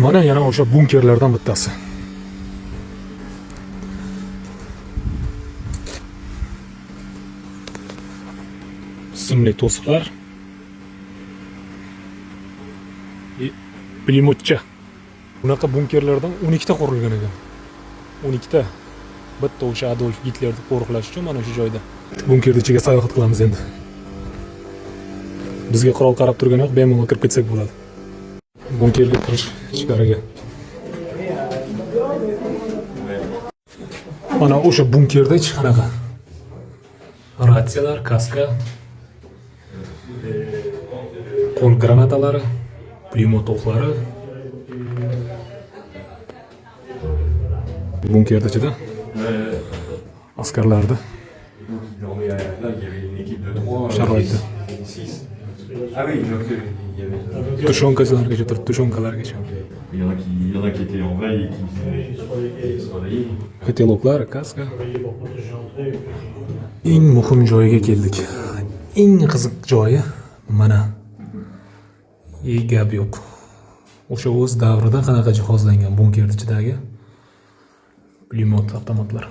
Mana yana o'sha bunkerlardan bittasi. Simli to'siqlar. Pulemyotcha. Bunaqa bunkerlardan 12 ta qurilgan ekan. 12 ta. Bitta o'sha Adolf Gitlerni qo'riqlash uchun mana shu joyda. Bunkerni ichiga sayohat qilamiz endi. Bizga qurol qarab turgani yo'q, bemalol kirib ketsak bo'ladi. Bunkerga kirish ichkariga. Mana o'sha bunkerda hech qanaqa ratsiyalar, kaska, qo'l granatalari, pulemyot o'qlari. Bunkerda ichida askarlarni Donc il dormait là, il y avait une équipe de 3, sharoiti. 6. Ah oui, donc il y avait. Tushonkalargacha turibdi, tushonkalargacha. Il y en a qui, il y en a qui étaient en veille et qui se réveillaient. Koteloklar, kaska. Eng muhim joyiga keldik. Eng qiziq joyi mana. E gap yo'q. O'sha o'z davrida qanaqa jihozlangan bunker ichidagi pulemyot avtomatlar.